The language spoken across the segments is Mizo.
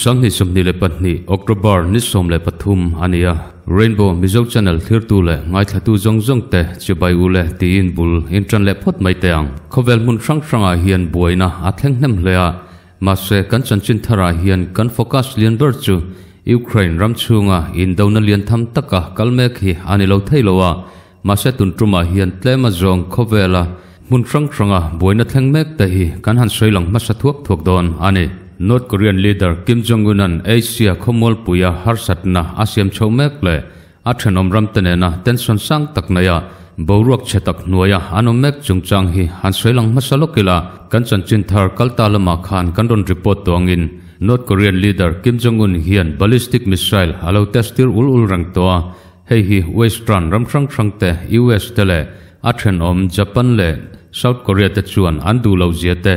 2022 October ni 13 ania Rainbow Mizo Channel thirtu le ngaithlatu zawng zawng te chibai ule tiin bul in tan leh phawt mai teh ang. Khawvel hmun hrang hrangah hian buaina a thleng hnem hle a, mahse kan chanchin tharah hian kan focus lian ber chu Ukraine ram chhunga indona lian tham taka kal mek hi a ni lo thei lo a, mahse tun tumah hian tlem a zawng khawvela hmun hrang hranga buaina thleng mek te hi kan han sawi lang hmasa thuak thuak dawn a ni. North Korean leader Kim Jong-un-a'n Asia khawmualpuia harsatna a siam chhoh mek leh a thenawm ram te nena tension sang tak neia boruak chhe tak hnuaia an awm mek chungchang hi han sawi lang hmasa lawk ila, kan chanchin thar kalta lamah khan kan rawn report tawh angin North Korean leader Kim Jong-un hian ballistic missile a lo test tir ul ul reng tawh a, Hei hi Western ram hrang hrang te, US te leh a thenawm Japan leh South Korea te chuan an duh loh zia te,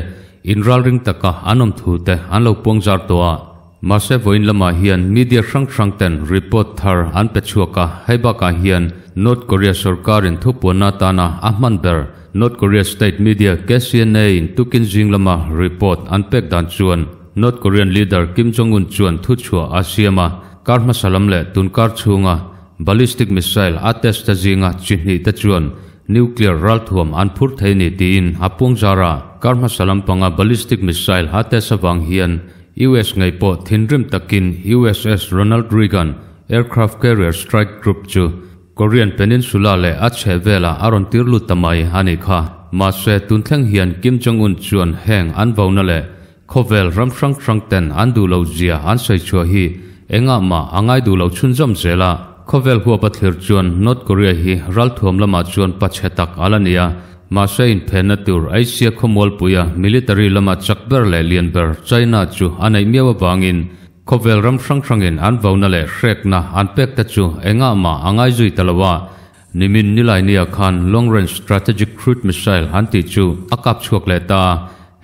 inralring taka an awm thu te an lo puang zar tawh a. Mahse vawiin lamah hian media hrang hrang ten report thar an pe chhuak a, hei bakah hian North Korea sorkarin thupuanna atana a hman ber North Korea state media KCNA in tukin zing lama report an pek dan chuan North Korean leader Kim Jong-un chuan thuchhuah a siam a, kar hmasa lam leh tun kar chhunga ballistic missile a test te zinga chi hnih te chuan nuclear ralthuam an phur thei ni tiin a puang zar a. Kar hmasa lam panga ballistic missile a test avang hian US ngei pawh thinrim takin USS Ronald Reagan aircraft carrier strike group chu Korean Peninsula leh a chhehvelah a rawn tir lut ta mai a nih kha. Mahse, tun thleng hian Kim Jong-un chuan heng an vona leh Khawvel ram hrang hrang ten an duh loh zia an sawi chhuah hi engah mah a ngai duh lo chhunzawm zel a. Khawvel huapa thlir chuan North Korea hi ralthuam lamah chuan pachhe tak a la ni a, mahse inphenna tur Asia khawmualpuia military lama chak ber leh lian ber China chu a neih miau avangin khawvel ram hrang hrangin an vona leh hrekna an pek te chu engah mah a ngai zui ta lo a. Nimin Nilaini-ah khan Long Range Strategic Crude Missile an tih chu a kap chhuak leh ta a,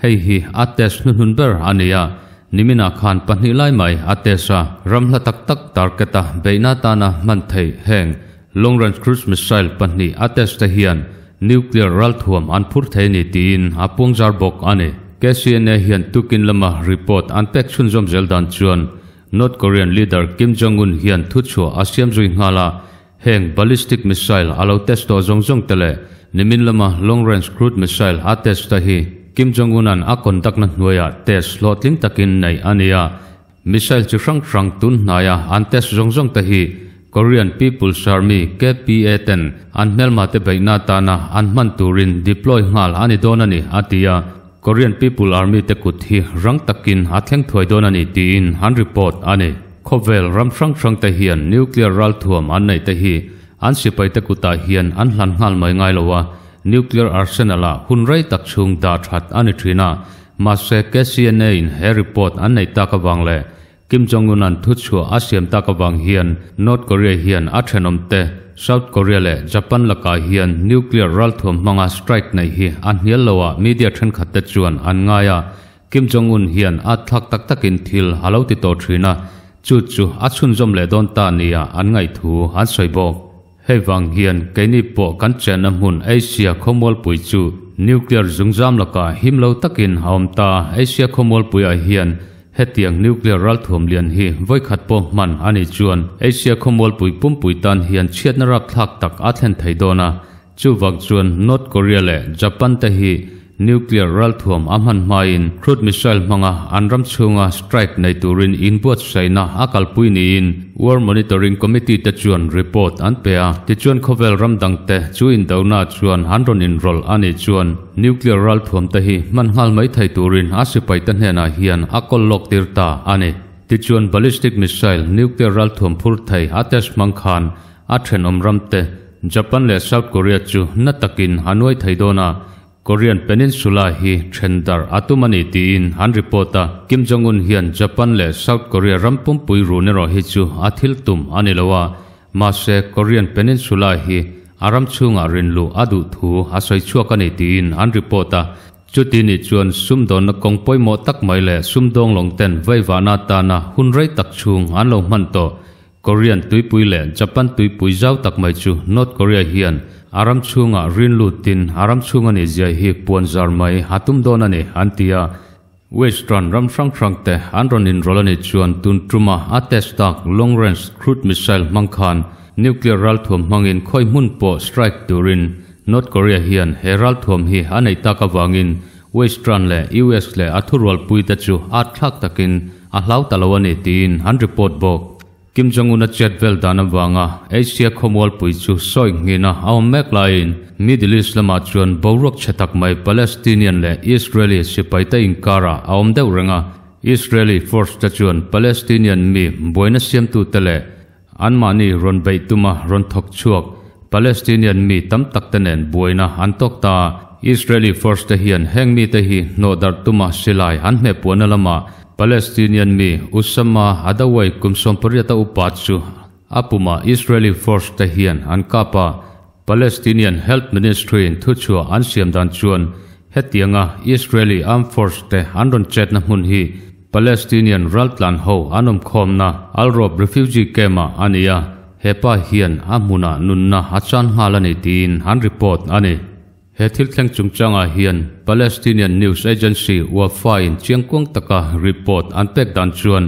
hei hi a test hnuhnun ber a ni a, niminah khan pahnih lai mai a test a, ram hla tak tak target-a beihna atana hman theih heng Long Range Cruise Missile pahnih a test te hian nuclear ralthuam an phur thei a ni tiin a puangzar bawk a ni. KCNA hian tukin lama report an pek chhunzawm zel dan chuan North Korean leader Kim Jong-un hian thuchhuah a siam zui nghal a, Heng ballistic missile a lo test tawh zawng zawng te leh nimin lama long range crude missile a test ta hi Kim Jong Un-a'n a conduct na hnuaiah test hlawhtling takin neih a ni a. Missile chi hrang hrang tun hnaia an test zawng zawng te hi Korean People's Army, KPA, ten an hmelma te beihna atana an hman turin deploy nghal a ni dawn a ni, a ti a. Korean People Army te kut hi rang takin a thleng thuai dawn a ni tiin an report a ni. Khawvel ram hrang hrang te hian nuclear ralthuam an neih te hi an sipai te kutah hian an hlan nghal mai ngai lo a, nuclear arsenal ah hun rei tak chhung dah that a ni thin a, mahse KCNA in he report an neih tak avang leh Kim Jong-un-a'n thuchhuah a siam tak avang hian North Korea hian a thenawm te South Korea leh Japan lakah hian nuclear ralthuam hmanga strike neih hi a hnial lo a media thenkhat te chuan an ngai a, Kim Jong-un hian a thlak tak takin thil a lo ti tawh thin a, chu chu a chhunzawm leh dawn ta nia an ngaih thu an sawi bawk. Hei vang hian keini pawh kan chenna hmun Asia khawmualpui chu nuclear zungzam lakah him lo takin a awm ta. Asia khawmualpuiah hian hetiang nuclear ralthuam lian hi vawikhat pawh hman a nih chuan Asia khawmualpui pumpui tan hian chhiatna rapthlak tak a thlen thei dawn a. Chuvang chuan North Korea leh Japan te hi nuclear ralthuam a hman hmain crude missile hmanga an ram chhunga strike nei turin inbuatsaihna a kalpui niin War Monitoring Committee te chuan report an pe a. Tichuan khawvel ram dangte chu indona chuan an rawn inrawlh a nih chuan nuclear ralthuam te hi hman nghal mai thei turin a sipaite hnenah hian a kawl lawk tir ta a ni. Tichuan ballistic missile nuclear ralthuam phur thei a test hmang khan A thenawm ramte, Japan leh South Korea chu na takin a nuai thei dawn a, Korean Peninsula hi then darh a tum a ni tiin an report a. Kim Jong-un hian Japan leh South Korea ram pumpui run erawh hi chu a thil tum a ni lo a, mahse Korean Peninsula hi a ram chhungah rinluh a duh thu a sawi chhuak a ni tiin an report a. Chuti nih chuan sumdawnna kawng pawimawh tak mai leh sumdawng lawng ten veivahna atana hun rei tak chhung an lo hman tawh Korean tuipui leh Japan tuipui zau tak mai chu North Korea hian a ram chhungah rin lutin a ram chhung a nih zia hi puan zar mai a tum dawn a ni, an ti a. Western ram hrang hrang te an rawn inrawlh a nih chuan tun tuma a test tak long range crude missile hmang khan nuclear ralthuam hmangin khawi hmun pawh strike turin North Korea hian he ralthuam hi a neih tak avangin Western leh US leh a thurualpui te chu at thlak takin a hlau ta lo a ni tiin an report bawk. Kim Jong-un-a chet vel dan avanga Asia khawmualpui chu sawi nghina a awm mek laiin Middle East lamah chuan boruak chhe tak mai Palestinian leh Israeli sipaite inkarah a awm deuh reng a, Israeli force te chuan Palestinian mi buaina siamtute leh anmahni rawn beih tuma rawn thawk chhuak Palestinian mi tam takte nen buaina an tawk ta a. Israeli force te hian heng mite hi hnawhdarh tuma silai an hmehpuahna lamah Palestinian mi Usama Adawai kum 18 a upa chu a pumah Israeli force te hian an kap a, Palestinian Health Ministry in thuchhuah an siam dan chuan hetianga Israeli armed force te an rawn chetna hmun hi Palestinian raltlan ho an awmkhawmna Al-Rob refugee camp ah a ni a, hepa hian a hmunah nunna a chan nghal a ni tiin an report a ni. He thil thleng chungchangah hian Palestinian news agency Wafa-in chiangkuang taka report an pek dan chuan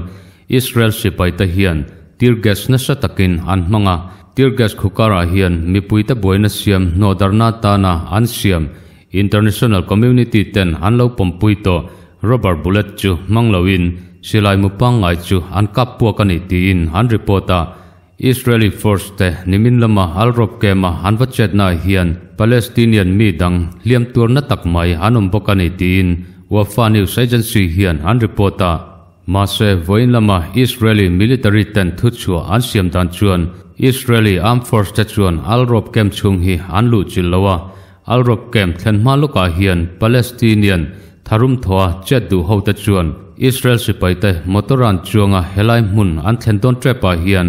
Israel sipaite hian tear gas nasa takin an hmang a, tear gas khukarah hian mipuite buaina siam hnawhdarhna atana an siam international community ten an lo pawmpui tawh rubber bullet chu hmang loin silai mu pangngai chu an kap puak a ni tiin an report a. Israeli force te nimin lama Al-Rob camp-a an va chetnaah hian Palestinian mi dang hliam tuarna tak mai an awm bawk a ni tiin Wafa news agency hian an report a. Mahse, vawiin lama Israeli military ten thuchhuah an siam dan chuan Israeli armed force te chuan Al-Rob camp chhung hi an luhchilh lo a, Al-Rob camp thlen hma lawkah hian Palestinian tharum thawha chet duh hote chuan Israel sipaite motor an chuanga helai hmun an thlen dawn tepah hian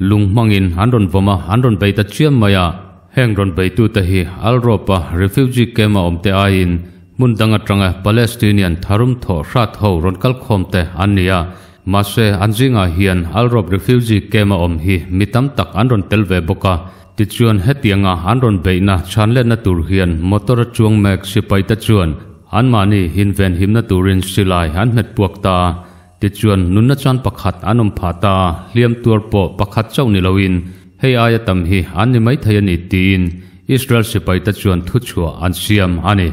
lung hmangin an rawn vawm a, an rawn bei ta chiam mai a. Heng rawn beitute hi Al-Rob-a refugee camp-a awmte aiin hmun dang atanga Palestinian tharum thawh hrat ho rawn kal khawmte an ni a. Mahse, an zingah hian Al-Rob refugee camp-a awm hi mi tam tak an rawn tel ve bawk a. Tichuan, hetianga an rawn beihna chhanletna tur hian motor-a chuang mek sipaite chuan anmahni invenhimna turin silai an hmet puak ta a. Tichuan, nunna chuan pakhat an awm phah ta a, hliam tuar pawh pakhat chauh ni loin hei aia tam hi an ni maithei a ni tiin Israel sipaite chuan thuchhuah an siam a ni.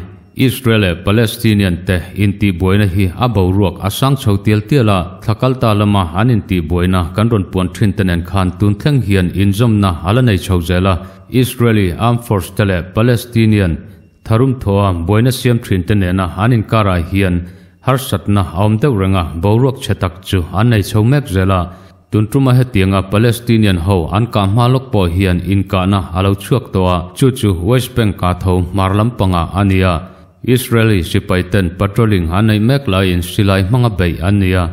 Israel leh Palestinian te intihbuaina hi a boruak a sang chho tial tial a, thla kal ta lama an intihbuaina kan rawn puan thin te nen khan tun thleng hian inzawmna a la nei chho zel a, Israeli Armed Force te leh Palestinian tharum thawha buaina siam thin te nena an inkarah hian harsatna a awm deuh reng a, boruak chhe tak chu an nei chho mek zel a. Tun tuma hetianga Palestinian ho an kah hma lawk pawh hian inkahna a lo chhuak tawh a, chu chu West Bank ah tho hmar lampangah a ni a. Israeli sipai ten patrolling an neih mek laiin silai hmanga beih an ni a,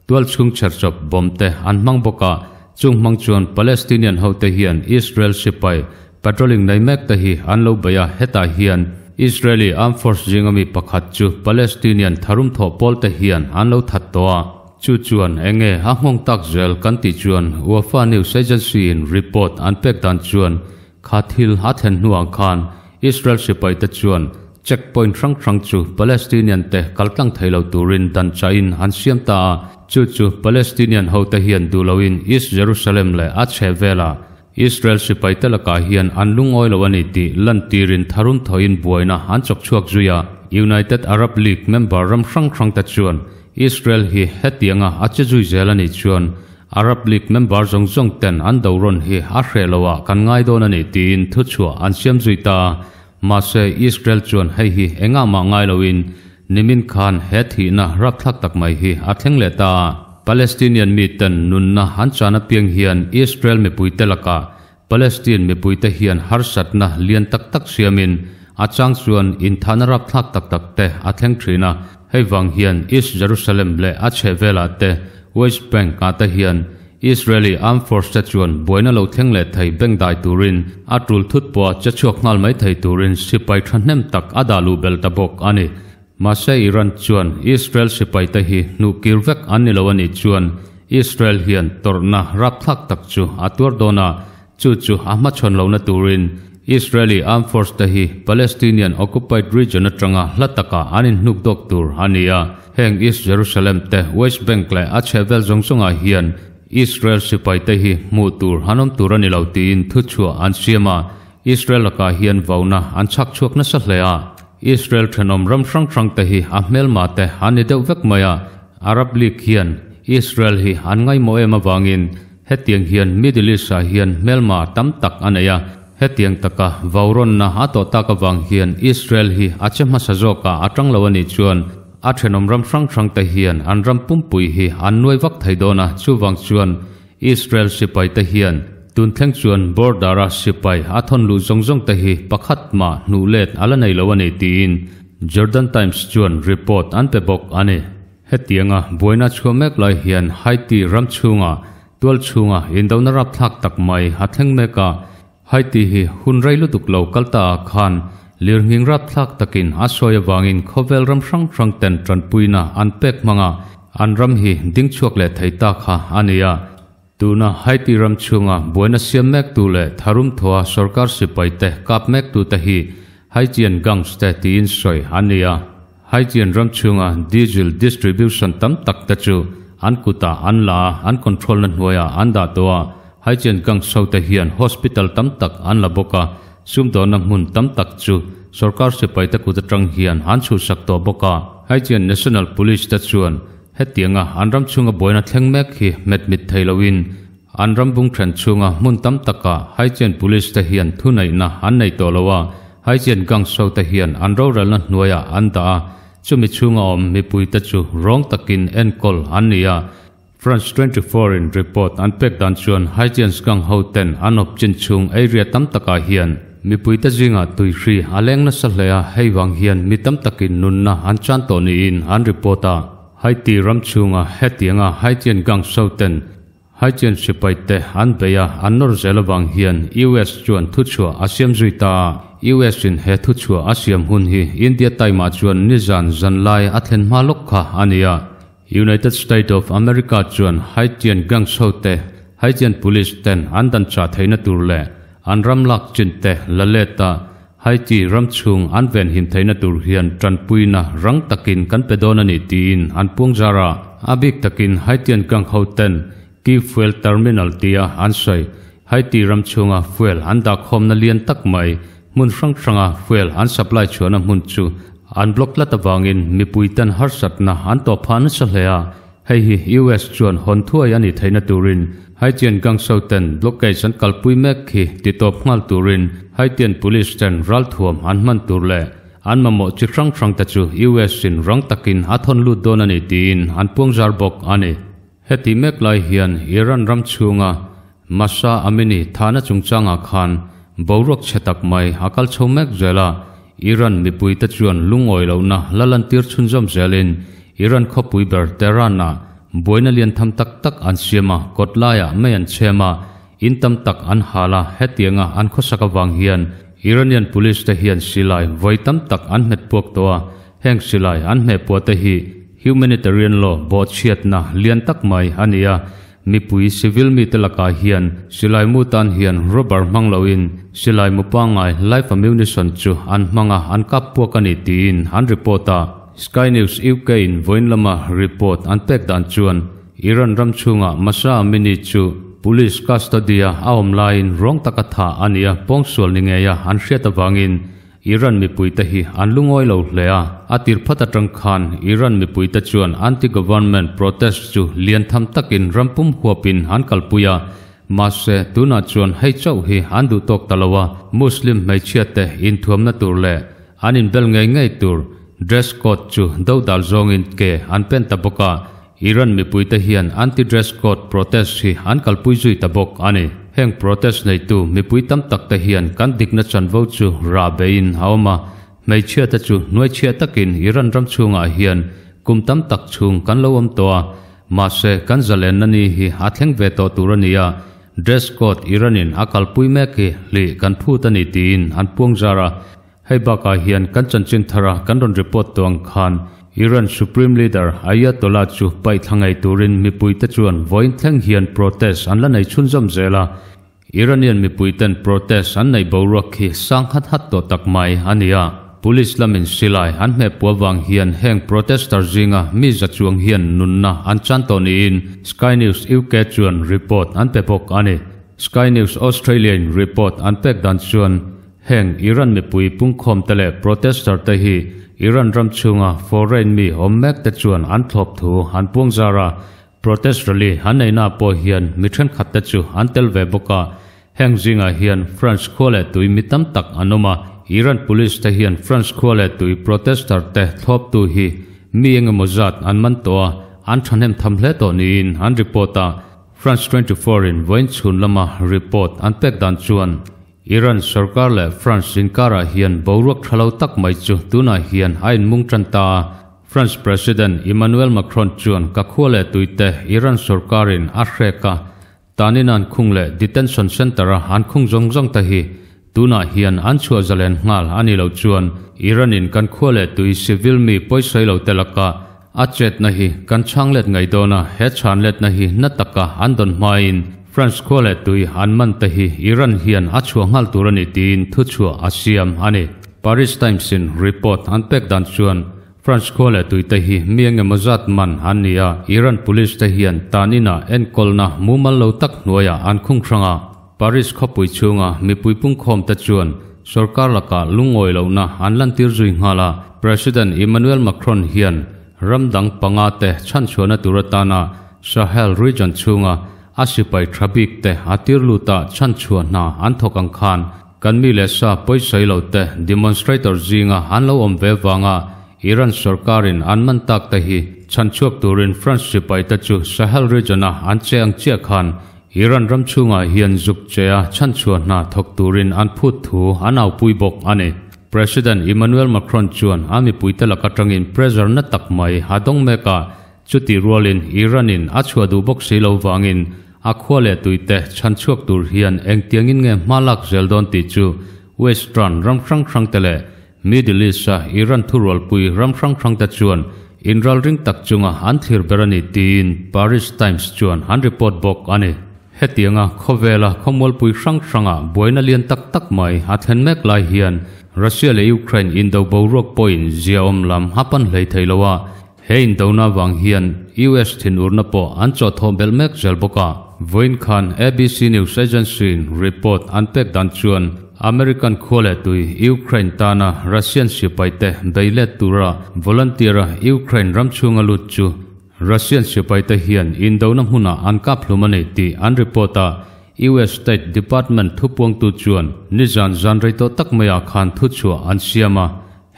tual chhung chherchawp bomb te an hmang bawk a, chung hmang chuan Palestinian hote hian Israel sipai patrolling nei mek te hi an lo bei a, hetah hian Israeli armed force zinga mi pakhat chu Palestinian tharum thawh pawl te hian an lo that tawh a. Chu chuan enge a nghawng tak zel kan tih chuan Wafa News Agency in report an pek dan chuan kha thil a thlen hnuah khan Israel sipai te chuan checkpoint hrang hrang chu Palestinian te kaltlang thei lo turin dan chahin an siam ta a, chu chu Palestinian ho te hian duh loin East Jerusalem leh a chheh velah Israel sipai te lakah hian an lungawi lo a ni tih lantirin tharum thawhin buaina an chawk chhuak zui a, United Arab League member ram hrang hrang te chuan Israel hi hetianga a che zui zel a nih chuan Arab League member zawng zawng ten an do rawn hi a hreh lo ah kan ngai dawn a ni tiin thuchhuah an siam zui ta a. Mahse Israel chuan hei hi engah mah ngai loin nimin khan he thihna rapthlak tak mai hi a thleng leh ta a. Palestinian mi ten nunna an chan apiang hian Israel mipuite lakah Palestine mipuite hian harsatna lian tak tak siamin a chang chuan inthahna rapthlak tak tak te a thleng thin a, hei vang hian East Jerusalem leh a chhehvelah te, West Bank ah te hian Israeli Armed Force te chuan buaina lo thleng leh thei bengdai turin a tul thut pawha che chhuak nghal mai thei turin sipai thahnem tak a dah luh belh ta bawk a ni. Mahse Iran chuan Israel sipaite hi hnuhkir vek an ni lo a nih chuan Israel hian tawrhna rapthlak tak chu a tuar dawn a, chu chu a hmachhawn lohna turin Israeli armed force te hi Palestinian occupied region atanga hla takah an inhnuk dawk tur a ni a. Heng East Jerusalem te, West Bank leh a chhehvel zawng zawngah hian Israel sipai te hi hmuh tur an awm tur a ni lo tiin thuchhuah an siam a. Israel lakah hian vauna an chhak chhuak nasa hle a. Israel thenawm ram hrang hrang te hi a hmelma te an ni deuh vek mai a. Arab League hian Israel hi an ngaihmawh em avangin hetiang hian Middle East ah hian hmelma tam tak a nei a. Hetiang taka vaurawnna a tawh tak avang hian Israel hi a che hmasa zawkah a tang lo a nih chuan a thenawm ram hrang hrang te hian an ram pumpui hi an nuai vak thei dawn a, chuvang chuan Israel sipai te hian tun thleng chuan border a sipai a thawn luh zawng zawng te hi pakhat mah hnuh let a la nei lo a ni tiin Jordan Times chuan report an pe bawk a ni. Hetianga buaina chhuah mek lai hian Haiti ram chhunga tual chhunga indona rapthlak tak mai a thleng mek a, Haiti hi hun rei lutuk lo kal ta ah khan lirnghing rapthlak takin a sawi avangin khawvel ram hrang hrang ten tanpuina an pek hmanga an ram hi ding chhuak leh thei ta kha a ni a. Tuna Haiti ram chhunga buaina siam mektu leh tharum thawha sorkar sipai te kap mektu te hi Haitian gangs te tiin sawi a ni a. Haitian ram chhunga diesel distribution tam tak te chu an kutah an la a, an control na hnuaiah an dah tawh a. Haitian gangs ho te hian hospital tam tak an la bawk a, sumdawnna hmun tam tak chu sorkar sipai te kut atang hian an chhuhsak tawh bawk a. Haitian National Police te chuan Hetianga an ram chhunga buaina thleng mek hi hmetmit thei loin an ram bung then chhunga hmun tam takah Haitian Police te hian thuneihna an nei tawh lo a, Haitian gangs ho te hian an rorelna hnuaiah an dah a, chumi chhunga awm mipuite chu rawng takin enkawl an ni a. France 24 in report an pek dan chuan Haitians gang ho ten an awp chin chhung area tam takah hian mipuite zingah tuihri a leng nasa hle a, hei vang hian mi tam takin nunna an chan tawh niin an report a. Haiti ram chhunga hetianga Haitian gangs ho ten Haitian sipai te an bei a, an nawr zel avang hian US chuan thuchhuah a siam zui ta a. US in he thuchhuah a siam hun hi India time ah chuan nizan zanlai a thlen hma lawk kha a ni a. United State of America chuan Haitian gangs ho te Haitian police ten an dan chah theihna tur leh an ram lak chin te la let a, Haiti ram chhung an venhim theihna tur hian tanpuina rang takin kan pe dawn a ni tiin an puang zar a. A bik takin Haitian gang ho ten Key Fuel Terminal tia an sawi. Haiti ram chhunga fuel an dahkhawmna lian tak mai hmun hrang hranga fuel an supply chhuahna hmun chu an block tlat avangin mipui ten harsatna an tawh phah nasa hle a. Hei hi US chuan hawn thuai a nih theihna turin Haitian gangs ho ten blockage an kalpui mek khi ti tawp nghal turin Haitian police ten ralthuam an hman tur leh an mamawh chi hrang hrang te chu US in rang takin a thawn lut dawn a ni tiin an puangzar bawk a ni. Heti mek lai hian Iran ram chhunga Mahsa Amini thahna chungchangah khan boruak chhe tak mai a kal chho mek zel a, Iran mipuite chuan lungawi lohna la lantir chhunzawm zelin Iran khawpui ber Tehran-ah buaina lian tham tak tak an siam a, kawt laiah mei an chhem a, in tam tak an hal a, hetianga an khawsak avang hian Iranian police te hian silai vawi tam tak an hmet puak tawh a, heng silai an hmeh puah te hi humanitarian law bawhchhiatna lian tak mai a ni a, Mipui civil mite lakah hian silai mu tan hian rubber hmang loin silai mu pangngai live ammunition chu an hmang a, an kap puak a ni tiin an report a. Sky News UK in vawiin lama report an pek dan chuan Iran ram chhungah Mahsa Amini chu police custody-a a awm laiin ruang taka thah a ni a, pawngsual ni ngeia an hriat avangin Iran mipuite hi an lungawi lo hle a, a tir phat atang khan Iran mipuite chuan anti-government protest chu lian tham takin ram pum huapin an kalpui a, mahse tunah chuan hei chauh hi an duh tawk ta lo a, Muslim hmeichhiate inthuamna tur leh an inbel ngei ngei tur dress code chu dodal zawngin ke an pen ta bawk a. Iran mipuite hian anti-dress code protest hi an kalpui zui ta bawk a ni. Heng protest neitu mipui tam tak te hian kan dikna chanvo chu rah beiin a awm a, hmeichhia te chu hnuaichhiah takin Iran ram chhungah hian kum tam tak chhung kan lo awm tawh a, mahse kan zalenna ni hi a thleng ve tawh tur a ni a, dress code Iran-in a kalpui mek hi hlih kan phut a ni tiin an puang zar a. Hei bakah hian kan chanchin thara kan rawn report tawh ang khan Iran Supreme Leader Ayatollah chu paih thla ngei turin mipuite chuan vawiin thleng hian protest an la nei chhunzawm zel a. Iranian mipuiten protest an neih boruak hi sang hat hat tawh tak mai a ni a. Police lamin silai an hmeh puah vang hian heng protester zinga mi za chuang hian nunna an chan tawh niin Sky News UK chuan report an pe bawk a ni. Sky News Australia in report an pek dan chuan heng Iran mipui pungkhawm te leh protester te hi Iran ram chhunga foreign mi awm mek te chuan an thlawp thu an puang zar a. Protest rally an neihna pawh hian mi thenkhat te chu an tel ve bawk a, heng zingah hian France khua leh tui mi tam tak an awm a, Iran police te hian France khua leh tui protester te thlawptu hi mi engemaw zat an man tawh a, an thahnem tham hle tawh niin an report a. France 24 in vawiin chhun lama report an pek dan chuan Iran sorkar leh France inkarah hian boruak tha lo tak mai chu tunah hian a inmung tan ta a. France President Emmanuel Macron chuan ka khua leh tuite Iran sorkarin a hrek a, tanin an khung leh detention centre-a an khung zawng zawng te hi tunah hian an chhuah zalen nghal a nih loh chuan Iran-in kan khua leh tui civil mi pawisawi lo te laka a chetna hi kan chhang let ngei dawn a, he chhan letna hi na taka an dawn hmain France khua leh tui an man te hi Iran hian a chhuah nghal tur a ni tiin thuchhuah a siam a ni. Paris Times-in report an pek dan chuan France khua leh tuite hi mi engemaw zat man an ni a, Iran police te hian tan inah enkawlna mumal lo tak hnuaiah an khung hrang a. Paris khawpui chhunga mipui pungkhawm te chuan sorkar lakah lungawi lohna an lantir zui nghal a, President Emmanuel Macron hian ram dang panga te chhanchhuahna tur atana Sahel region chhunga a sipai tha bik te a tir luta chhanchhuah hna an thawk ang khan Kan mi leh sa pawisawi lo te demonstrator zinga an lo awm ve vanga Iran sorkarin an man tak te hi chhanchhuak turin France sipai te chu Sahel region-a an che ang chiah khan Iran ram chhungah hian zuk che a chhanchhuah hna thawk turin an phut thu an aupui bawk a ni. President Emmanuel Macron chuan a mipuite lak atangin pressure na tak mai a dawng mek a, Chutih rualin Iran-in a chhuah duh bawk si lo vangin a khua leh tuite chhan chhuak tur hian engtiangin nge hma lak zel dawn tih chu Western ram hrang hrangte leh Middle East-a Iran thurualpui ram hrang hrangte chuan inralring tak chunga an thlir ber a ni tiin Paris Times chuan an report bawk a ni. Hetianga khawvela khawmualpui hrang hranga buaina lian tak tak mai a thlen mek lai hian Russia leh Ukraine indo boruak pawhin ziaawm lam a pan hlei thei lo a, He indona vang hian US thinurna pawh an chawhthawh belh mek zel bawk a. Vawiin khan ABC News Agency-in report an pek dan chuan American khua leh tui Ukraine tana Russian sipaite bei let tura volunteer-a Ukraine ram chhunga lut chu Russian sipaite hian indona hmunah an kap hlum a ni tih an report a. US State Department thupuangtu chuan nizan zan rei tawh tak maiah khan thuchhuah an siam a.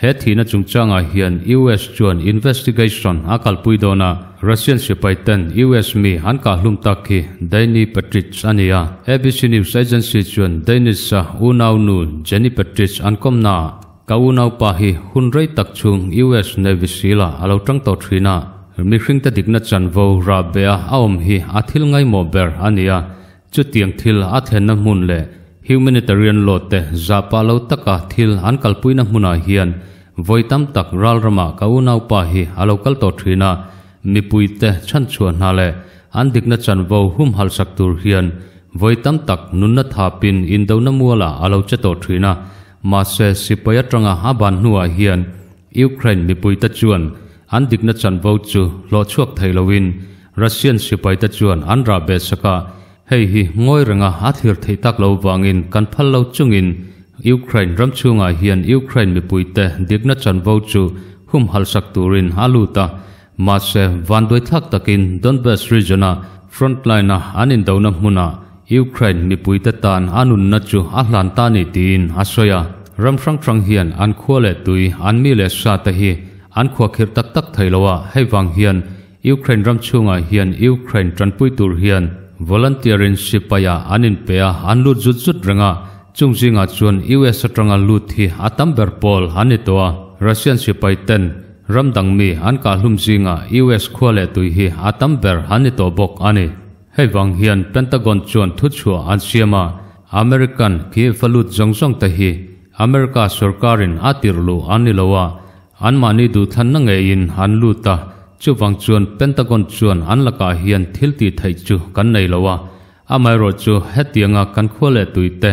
He thihna chungchangah hian US chuan investigation a kalpui dawn a, Russian sipai ten US mi an kahhlum tak hi Danny Patrich a ni a. ABC News Agency chuan Dennis-a unau nu Jenny Patrich an kawmna ah, Ka unaupa hi hun rei tak chhung US Navy Seal ah a lo tang tawh thin a, mihringte dikna chanvo rah beh a a awm hi a thil ngaimawh ber a ni a, Chutiang thil a thlenna hmun leh humanitarian law te zah pah lo taka thil an kalpuina hmunah hian vawi tam tak ral ramah ka unaupa hi a lo kal tawh thin a, mipuite chhanchhuah hna leh an dikna chanvo humhalh sak tur hian vawi tam tak nunna thapin indona mualah a lo che tawh thin a, mahse sipai atanga a ban hnuah hian Ukraine mipuite chuan an dikna chanvo chu hlawhchhuak thei loin Russian sipaite chuan an rah beh sak a, hei hi ngawi renga a thlir theih tak lo vangin kan phal lo chungin Ukraine ram chhungah hian Ukraine mipuite dikna chanvo chu humhalh sak turin a lut a, mahse vanduaithlak takin Donbas region-a frontline-a an indona hmunah Ukraine mipuite tan a nunna chu a hlan ta ni tiin a sawi a. Ram hrang hrang hian an khua leh tui an mi leh sa te hi an khuakhirh tak tak thei lo a, hei vang hian Ukraine ram chhungah hian Ukraine tanpui tur hian volunteer in sipai-ah an inpe a, an lut zut zut reng a, chung zingah chuan US atanga lut hi a tam ber pawl an ni tawh a, Russian sipai ten ram dang mi an kahhlum zingah US khua leh tui hi a tam ber an ni tawh bawk a ni. Hei vang hian Pentagon chuan thuchhuah an siam a, American Kiev a lut zawng zawng te hi America sorkarin a tirh luh an ni lo a, anmahni duhthlanna ngeiin an lut a, chuvang chuan Pentagon chuan an lakah hian thil tih theih chu kan nei lo a. Amaherawhchu hetianga kan khua leh tuite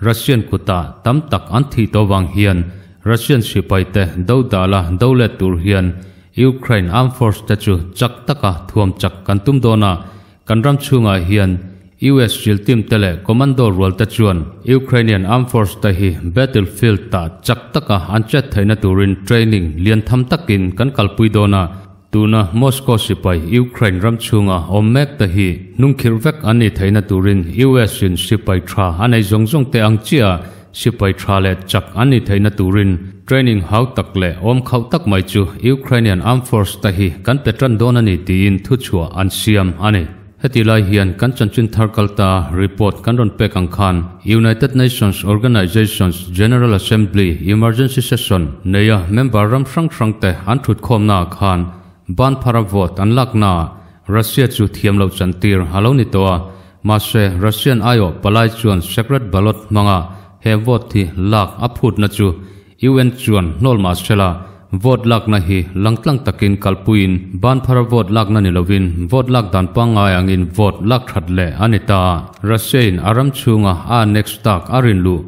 Russian kutah tam tak an thih tawh vang hian Russian sipaite do dala do let tur hian Ukraine Armed Force te chu chak taka thuam chak kan tum dawn a, kan ram chhungah hian US sil team te leh commando rual te chuan Ukrainian Armed Force te hi battlefield ah chak taka an chet theihna turin training lian tham takin kan kalpui dawn a, tuna Moscow sipai Ukraine ram chhunga awm mek te hi hnungkhirh vek an nih theihna turin US in sipai tha a nei zawng zawng te ang chiah sipai tha leh chak an nih theihna turin training hau tak leh awm khauh tak mai chu Ukrainian Armed Force te hi kan pe tan dawn a ni tiin thuchhuah an siam a ni. Heti lai hian kan chanchin thar kal ta report kan rawn pek ang khan United Nations Organization's General Assembly Emergency Session neia member ram hrang hrang te an thutkhawmnaah khan ban phara vote an laknaah Russia chu thiam loh chantir a lo ni tawh a, mahse Russian aiawh palai chuan secret ballot hmanga he vote hi lak a phutna chu UN chuan hnawl mah sela, vote lakna hi langtlang takin kalpuiin ban phara vote lakna ni lovin vote lak dan pangngai angin vote lak that leh a ni ta. Russia-in a ram chhunga a annex tak a rinluh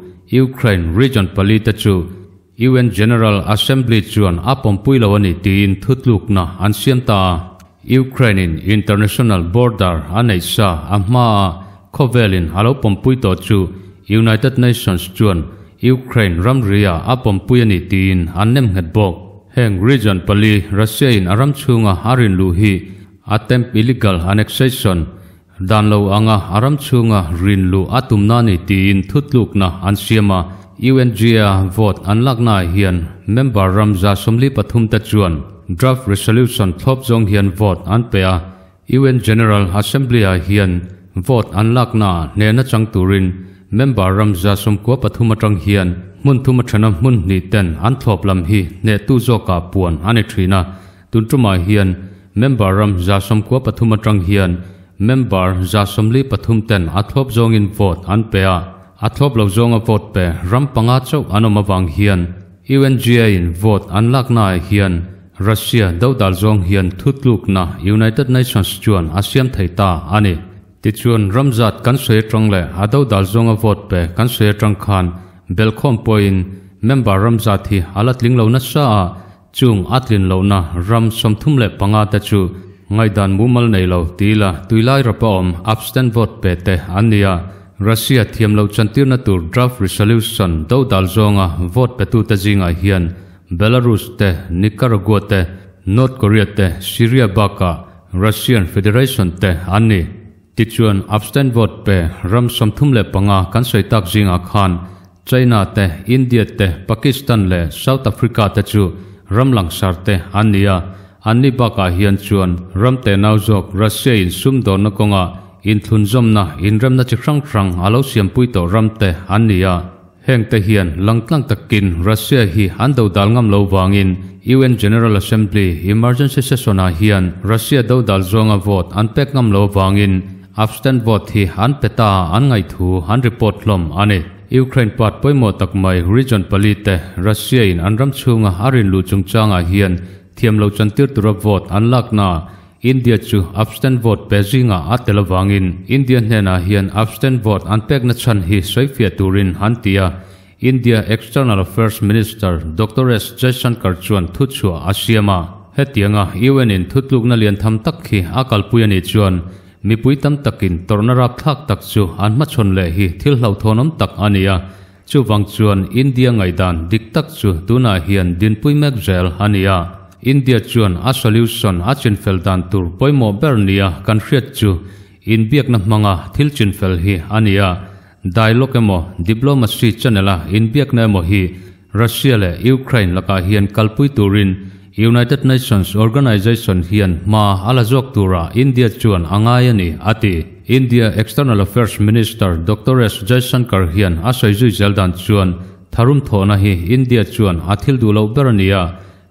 Ukraine region palite chu UN General Assembly chuan a pawmpui lo a ni tiin thutlukna an siam ta a. Ukraine-in international border a neih sa a hmaa khawvelin a lo pawmpui tawh chu United Nations chuan Ukraine ramria a pawmpui a ni tiin an nem nghet bawk. Heng region pali Russia-in a ram chhunga a rinluh hi attempt illegal annexation, Dan lo anga a ram chhunga rinluh a tumna ni tiin thutlukna an siam a, UNGA vote an laknaah hian member ram 43 te chuan draft resolution thlawp zawng hian vote an pe a, UN General Assembly-ah hian vote an laknaah hnehna chang turin member ram 93 atang hian hmun thum athana hmun hnih ten an thlawp lam hi hnehtu zawkah puan a ni thin a. Tun tumah hian member ram 93 atang hian member 43 ten a thlawp zawngin vote an pe a, a thlawp lo zawnga vote pe ram panga chauh an awm avang hian UNGA in vote an laknaah hian Russia dodal zawng hian thutlukna United Nations chuan a siam thei ta a ni. Tichuan ram zat kan sawi atang leh a dodal zawnga vote pe kan sawi atang khan belkhawm pawhin member ram zat hi a la tling lo nasa a, Chung a tlin lohna ram 35 te chu ngaihdan mumal nei lo ti ila tuilai rapa awm abstain vote pe te an ni a. Russia thiam loh chantirna tur draft resolution dodal zawnga vote petute zingah hian Belarus te, Nicaragua te, North Korea te, Syria bakah Russian Federation te an ni. Tichuan abstain vote pe ram 35 kan sawi tak zingah khan China te, India te, Pakistan leh South Africa te chu ram langsar te an ni a, anni bakah hian chuan ram tenau zawk Russia in sumdawnna kawnga inthlunzawmna inremna chi hrang hrang a lo siampui tawh ram te an ni a. Heng te hian langtlang takin Russia hi an dodal ngam lo vangin UN General Assembly Emergency Session ah hian Russia dodal zawnga vote an pek ngam lo vangin abstain vote hi an pe ta an ngaihthu an report hlawm a ni. Ukraine part pawimawh tak mai region pali te Russia in an ram chhunga a rinluh chungchangah hian thiam lo chantir tura vote an lakna India chu abstain vote pe zingah a tel avangin India hnenah hian abstain vote an pekna chhan hi sawifiah turin an ti a, India External Affairs Minister Doctor S Jaishankar chuan thuchhuah a siam a. Hetianga UN in thutlukna lian tham tak hi a kalpui a nih chuan mipui tam takin tawrhna rapthlak tak chu an hmachhawn leh hi thil hlauhthawnawm tak a ni a, chuvang chuan India ngaihdan dik tak chu tunah hian dinpui mek zel a ni a. India chuan a solution a chinfel dan tur pawimawh ber nia kan hriat chu inbiakna hmanga thil chinfel hi a ni a, dialogue emaw diplomacy channel-a inbiakna emaw hi Russia leh Ukraine lakah hian kalpui turin United Nations Organization hian hma a la zawk turah India chuan a ngai a ni, a ti. India External Affairs Minister Doctor S Jaishankar hian a sawi zui zel dan chuan tharum thawhna hi India chuan a thil duh loh ber a ni a,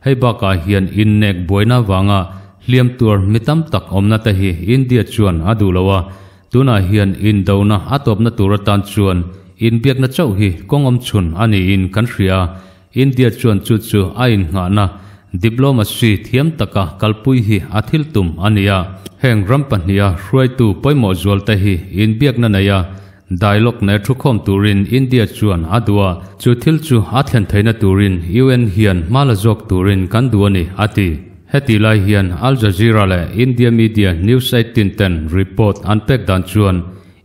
hei bakah hian innek buaina vanga hliam tur mi tam tak awmna te hi India chuan a duh lo a, Tunah hian indona a tawpna tur atan chuan inbiakna chauh hi kawng awm chhun a niin kan hria a, India chuan chu chu a innghahna diplomacy thiam taka kalpui hi a thil tum a ni a. Heng ram pahniha hruaitu pawimawh zualte hi inbiakna neia dialogue nei thukhawm turin India chuan a duh a, chu thil chu a thlen theihna turin UN hian hma la zawk turin kan duh a ni, a ti. Heti lai hian Al Jazeera leh India media news 18 ten report an pek dan chuan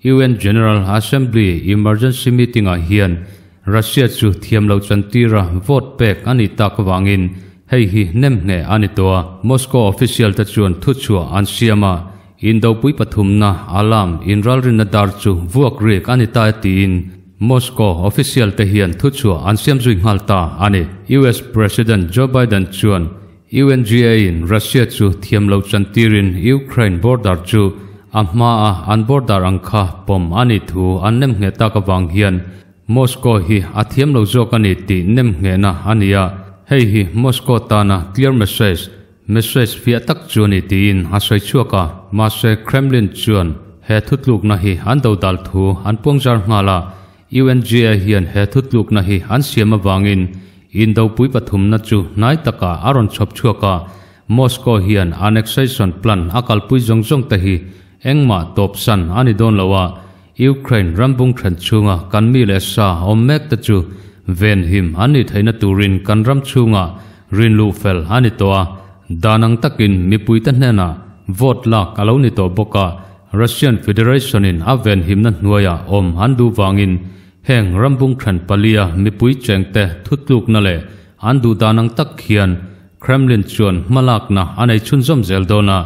UN General Assembly emergency meeting ah hian Russia chu thiam lo chantira vote pek a nih tak avangin hei hi nem hneh a ni tawh a. Moscow official te chuan thuchhuah an siam a, Indopui pathumna alarm inralrinna dar chu vuak rik a ni ta e tiin Moscow official te hian thuchhuah an siam zui nghal ta a ni. US President Joe Biden chuan UNGA-in Russia chu thiam lo chantirin Ukraine border chu a hmaa an border ang kha pawm a nih thu an nem ngheh tak avang hian Moscow hi a thiam lo zawk a ni tih nem nghehna a ni a, hei hi Moscow tana clear message, message fiah tak chu a ni tiin a sawi chhuak a. Mahse Kremlin chuan he thutlukna hi an dodal thu an puangzar nghal a, UNGA hian he thutlukna hi an siam avangin Indopui pathumna chu hnai takah a rawn chhawp chhuak a, Moscow hian annexation plan a kalpui zawng zawng te hi engmah tawpsan a ni dawn lo a, Ukraine ram bung then chhunga kan mi leh sa awm mek te chu venhim an nih theihna turin kan ram chhungah rinluh fel a ni tawh a, dan ang takin mipuite hnenah vote lak a lo ni tawh bawk a, Russian Federation-in a venhimna hnuaiah awm an duh vangin Heng rambung then palia mipui chengte thutlukna leh an duhdan ang tak hian Kremlin chuan hmalakna a nei chhunzawm zel dawn a,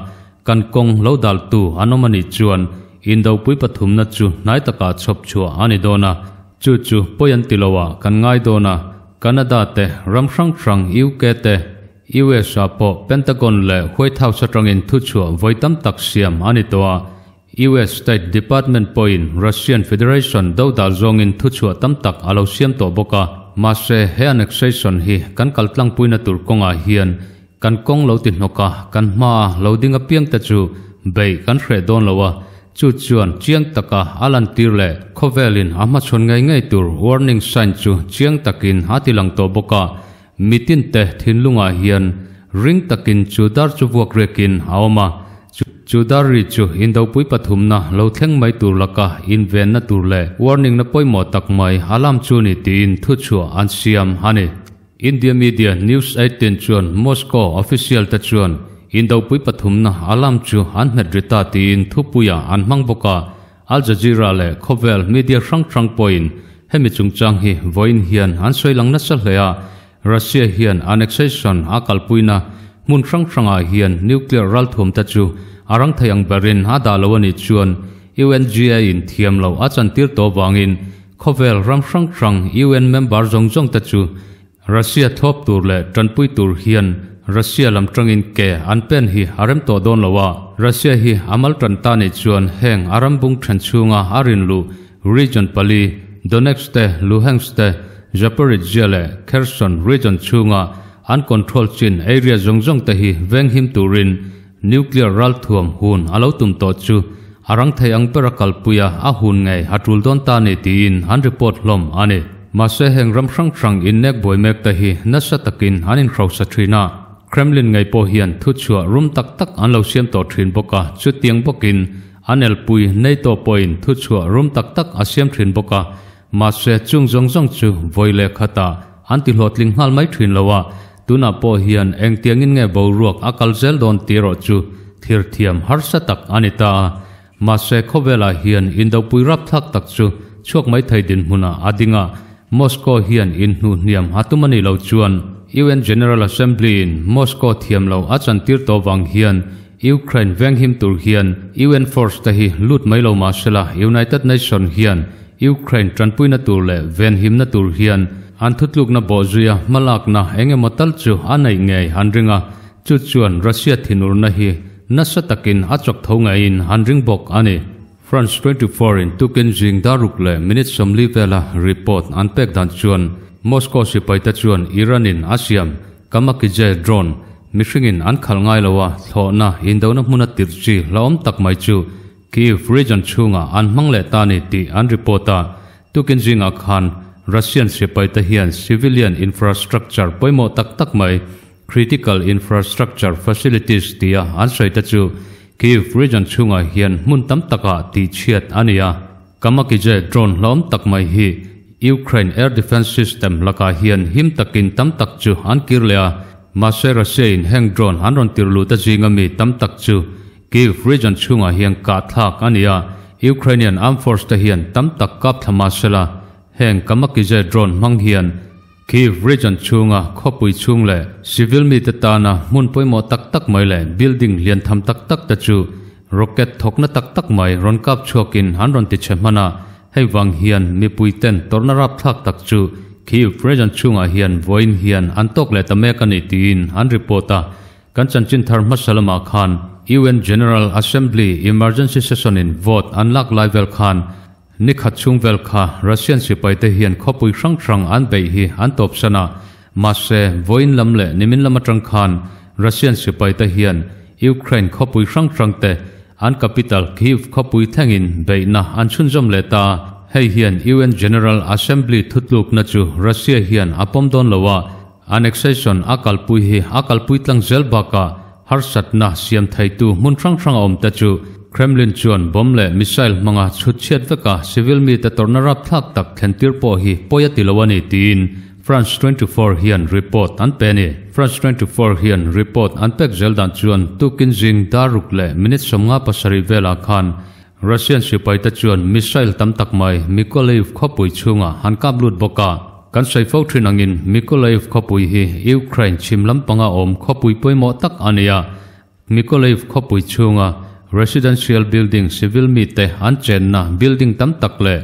kan kawng lo daltu an awm a nih chuan Indopui pathumna chu hnai takah chhawp chhuah a ni dawn a, chu chu pawi an ti lo ah kan ngai dawn a, Canada te, ram hrang hrang UK te, US ah pawh Pentagon leh White House atangin thuchhuah vawi tam tak siam a ni tawh a, US State Department pawhin Russian Federation dodal zawngin thuchhuah tam tak a lo siam tawh bawk a, mahse he annexation hi kan kaltlangpuina tur kawngah hian kan kawng lo ti hnawk a, kan hmaa lo ding apiangte chu beih kan hreh dawn lo a, chu chuan chiang taka a lantir leh khawvelin a hmachhawn ngei ngei tur warning sign chu chiang takin a ti lang tawh bawk a, Mitinte thinlungah hian ring takin chu dar chu vuak riakin a awm a, chu dar ri chu Indopui pathumna lo thleng mai tur laka invenna tur leh warning-na pawimawh tak mai alarm chu ni tiin thuchhuah an siam a ni. India media News 18 chuan Moscow official-te chuan Indopui pathumna alarm chu an hmet ri ta tiin thupuiah an hmang bawk a, Al Jazeera leh khawvel media hrang hrang pawhin hemi chungchang hi vawiin hian an sawi lang nasa hle a, Russia hian annexation a kalpuina hmun hrang hrangah hian nuclear ralthuamte chu a rang thei ang berin a dah lo a nih chuan UNGA in thiam loh a chantir tawh vangin khawvel ram hrang hrang UN member zawng zawngte chu Russia thlawp tur leh tanpui tur hian Russia lam tangin ke an pen hi a rem tawh dawn lo a, Russia hi a mal tan ta nih chuan heng a ram bung then chhunga a rinluh region pali, Donetsk te, Luhansk te, Zaporizhzhia leh Kherson region chhunga an control chin area zawng zawng te hi venghim turin nuclear ralthuam hun a lo tum tawh chu a rang thei ang bera kalpuia a hun ngei a tul dawn ta ni tiin an report hlawm a ni. Mahse heng ram hrang hrang innek buai mek te hi nasa takin an inhrosa thin a, Kremlin ngei pawh hian thuchhuah rum tak tak an lo siam tawh thin bawk a, chutiang bawkin an elpui NATO pawhin thuchhuah rum tak tak a siam thin bawk a, mahse chung zawng zawng chu vawi leh khatah an ti hlawhtling nghal mai thin lo a, Tunah pawh hian engtiangin nge boruak a kal zel dawn tih erawh chu thlir thiam harsa tak a ni ta a. Mahse khawvelah hian indopui rapthlak tak chu chhuak mai thei dinhmunah a ding a, Moscow hian inhnuhhniam a tum a nih loh chuan UN General Assembly-in Moscow thiam loh a chantir tawh vang hian Ukraine venghim tur hian UN force te hi lut mai lo mahsela United Nation hian Ukraine tanpuina tur leh venhimna tur hian an thutlukna bawhzuia hmalakna eng emaw tal chu a neih ngei an ring a, chu chuan Russia thinurna hi nasa takin a chawk tho ngeiin an ring bawk a ni. France 24 in tukin zing daruk leh minute 40 vela report an pek dan chuan Moscow sipaite chuan Iran in a siam Kamikaze drone mihringin an khalh ngai lo a, thlawhna indona hmuna tirh chi hlauhawm tak mai chu Kyiv region chhungah an hmang leh ta ni tih an report a, tukin zingah khan Russian sipaite hian civilian infrastructure pawimawh tak tak mai critical infrastructure facilities tia an sawi te chu Kyiv region chhungah hian hmun tam takah tihchhiat a ni a. Kamikaze drone hlawm tak mai hi Ukraine air defence system lakah hian him takin tam tak chu an kir leh a, mahse Russia in heng drone an rawn tir lut a zinga mi tam tak chu Kyiv region chhungah hian kah thlak a ni a, Ukrainian armed force te hian tam tak kap thla mah sela heng Kamikaze drone hmang hian Kyiv region chhunga khawpui chhung leh civil mite tana hmun pawimawh tak tak mai leh building lian tham tak tak te chu rocket thawkna tak tak mai rawn kap chhuakin an rawn ti chhe hman a, hei vang hian mipui ten tawrhna rapthlak tak chu Kyiv region chhungah hian vawiin hian an tawk leh ta mek a ni tiin an report a. Kan chanchin thar hmasa lamah khan UN General Assembly emergency session in vote an lak lai vel khan Ni khat chhung vel kha Russian sipaite hian khawpui hrang hrang an beih hi an tawpsan a, mahse vawiin lam leh nimin lam atang khan Russian sipaite hian Ukraine khawpui hrang hrangte an capital Kyiv khawpui thlengin beihna an chhunzawm leh ta a, hei hian UN General Assembly thutlukna chu Russia hian a pawm dawn lo a, annexation a kalpui hi a kalpui tlang zel bakah Harsatna siam theitu hmun hrang hrang a awm te chu Kremlin chuan bomb leh missile hmanga chhut chhiat veka civil mite tawrhna rapthlak tak thlentir pawh hi pawi a ti lo a ni tiin France 24 hian report an pe a ni. France 24 hian report an pek zel dan chuan tukin zing dar ruk leh minute 57 velah khan Russian sipaite chuan missile tam tak mai Mykolaiv khawpui chhungah han kap lut bawk a. Kan sawi fo thin angin Mykolaiv khawpui hi Ukraine chhim lampanga awm khawpui pawimawh tak a ni a. Mykolaiv khawpui chhunga residential building civil mite an chenna building tam tak leh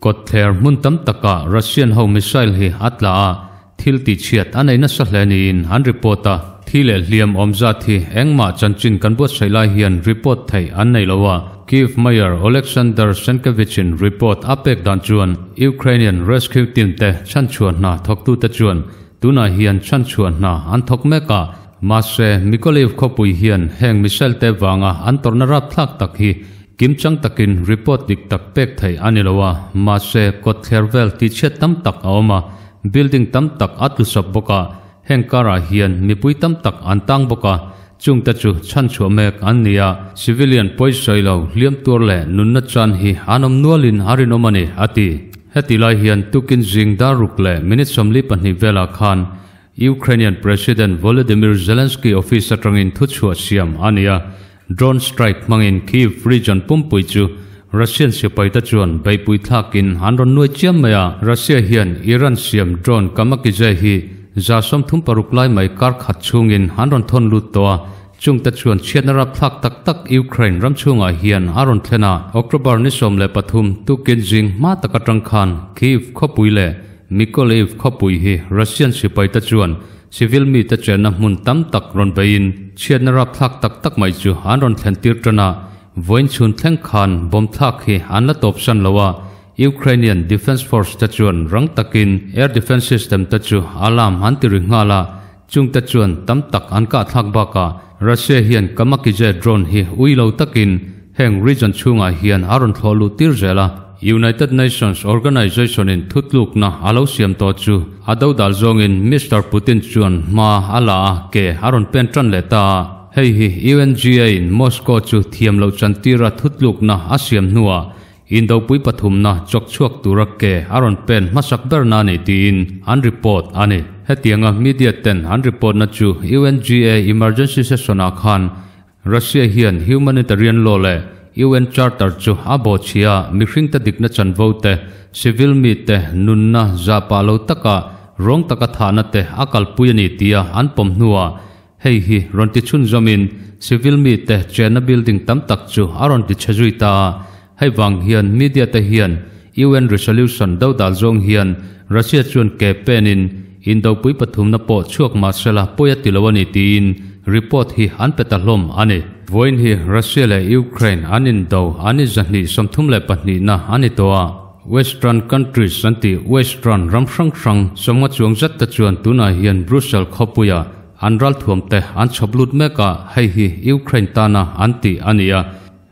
kawtthler hmun tam takah Russian ho missile hi a tla a, thil tihchhiat a nei nasa hle niin an report a. Thi leh hliam awm zat hi engmah chanchin kan buatsaih lai hian report theih an nei lo a. Kyiv Mayor Oleksandr Senkevich-in report a pek dan chuan Ukrainian rescue team te chhanchhuah hna thawktute chuan tunah hian chhanchhuah hna an thawk mek a, mahse Mykolaiv khawpui hian heng missile te vanga an tawrhna rapthlak tak hi Kimchang takin report dik tak pek theih a ni lo a, mahse kawtthler vel tihchhiat tam tak a awm a, building tam tak a tlusawp bawk a, heng karah hian mipui tam tak an tang bawk a, chungte chu chhanchhuah mek an ni a, civilian pawisawi lo hliam tuar leh nunna chan hi an awm nualin a rinawm a ni, a ti. Heti lai hian tukin zing dar ruk leh minute 42 velah khan Ukrainian President Volodymyr Zelensky office atangin thuchhuah siam a ni a, Drone strike hmangin Kyiv region pumpui chu Russian sipaite chuan beihpui thlakin an rawn nuai chiam mai a. Russia hian Iran siam drone Kamikaze hi 36 lai mai kar khat chhungin an rawn thawn lut tawh a, chungte chuan chhiatna rapthlak tak tak Ukraine ram chhungah hian a rawn thlen a. October ni 13 tukin zing hma tak atang khan Kyiv khawpui leh Mykolaiv khawpui hi Russian sipaite chuan Civil mite chenna hmun tam tak rawn beiin chhiatna rapthlak tak tak mai chu an rawn thlen tir tan a, vawiin chhun thleng khan bomb thlak hi an la tawpsan lo a, Ukrainian Defence Force te chuan rang takin air defence system te chu alarm an ti ri nghal a, chungte chuan tam tak an kahthlak bakah Russia hian Kamikaze drone hi ui lo takin Heng region chhungah hian a rawn thlawh luh tir zel a, United Nations Organization-in thutlukna a lo siam tawh chu a dodal zawngin Mister Putin chuan hma a la a, ke a rawn pen tan leh ta a. Hei hi UNGA-in Moscow chu thiam loh chantira thutlukna a siam hnuah Indopui pathumna chawk chhuak tura ke a rawn pen hmasak berna a ni tiin an report a ni. Hetianga media ten an report-na chu UNGA emergency session-ah khan Russia hian humanitarian law leh UN Charter chu a bawhchhia a, mihringte dikna chanvo te, civil mite nunna zahpah lo taka rawng taka thahna te a kalpui a ni tia an pawm hnuah hei hi rawn ti chhunzawmin civil mite chenna building tam tak chu a rawn ti chhe zui ta a. Hei vang hian media te hian UN resolution dodal zawng hian Russia chuan ke penin Indopui pathumna pawh chhuak mahsela pawi a ti lo a ni tiin report hi an pe ta hlawm a ni. Vawiin hi Russia leh Ukraine an indo an i 232 na a ni tawh a, Western countries an tih Western ram hrang hrang 50 chuang zet te chuan tunah hian Brussels khawpuia an ralthuam te an chhawp lut mek a, hei hi Ukraine tana an tih a ni a.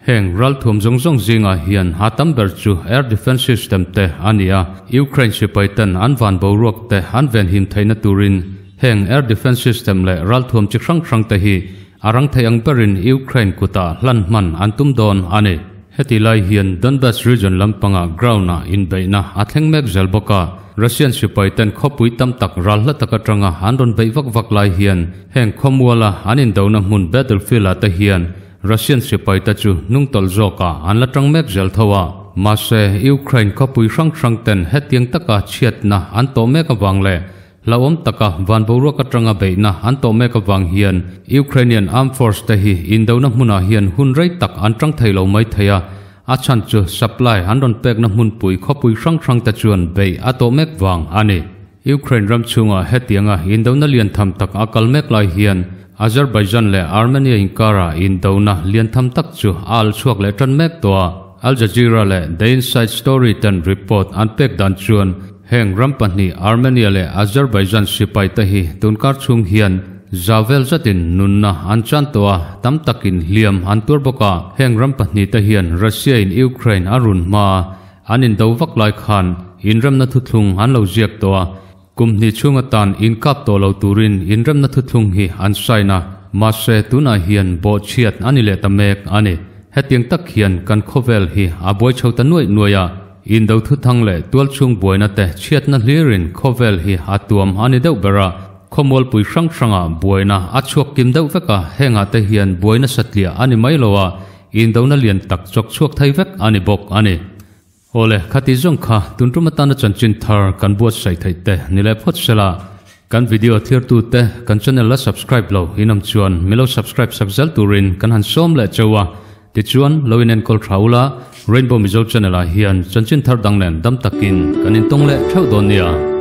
Heng ralthuam zawng zawng zingah hian a tam ber chu air defence system te a ni a, Ukraine sipai ten an van boruak te an venhim theihna turin. Heng air defence system leh ralthuam chi hrang hrang te hi a rang thei ang berin Ukraine kutah hlan hman an tum dawn a ni. Heti lai hian Donbas region lampanga ground-ah inbeihna a thleng mek zel bawk a, Russian sipai ten khawpui tam tak ral hla tak atanga an rawn beih vak vak lai hian heng khawmuala an indona hmun battlefield-ah te hian Russian sipai te chu hnungtawlh zawkah an la tang mek zel tho a. Mahse, Ukraine khawpui hrang hrang ten hetiang taka chhiatna an tawh mek avang leh Hlauhawm taka van boruak atanga beihna an tawh mek avang hian Ukrainian Armed Force te hi indona hmunah hian hun rei tak an tang thei lo mai thei a, a chhan chu supply an rawn pekna hmunpui khawpui hrang hrang te chuan beih a tawh mek vang a ni. Ukraine ram chhungah hetianga indona lian tham tak a kal mek lai hian Azerbaijan leh Armenia inkara indona lian tham tak chu a al chhuak leh tan mek tawh a, Al Jazeera leh The Inside Story ten report an pek dan chuan Heng ram pahnih Armenia leh Azerbaijan sipai te hi tunkar chhung hian za vel zatin nunna an chan tawh a, tam takin hliam an tuar bawk a. Heng ram pahnih te hian Russia in Ukraine a run hma a, an indo vak lai khan inremna thuthlung an lo ziak tawh a. Kum hnih chhung atan inkap tawh lo turin inremna thuthlung hi an sign a, mahse tunah hian bawhchhiat a ni leh ta mek a ni. Hetiang tak hian kan khawvel hi a buai chho ta nuaih nuaih a. Indo thuthang leh tualchhung buaina te chhiatna hlirin khawvel hi a tuam a ni deuh ber a, khawmualpui hrang hrangah buaina a chhuak kim deuh vek a, hengah te hian buaina satliah a ni mai lo a, indona lian tak chawk chhuak thei vek a ni bawk a ni. Awle, khati zawng kha tun tum atana chanchin thar kan buatsaih theih te ni leh phawt sela, kan video thirtu te kan channel la subscribe lo inawm chuan milo subscribe sak zel turin kan han sawm leh cheu a, Tichuan, lo inenkawl tha ula, Rainbow Mizo Channel ah hian chanchin thar dang nen dam takin kan intawng leh theuh dawn nia.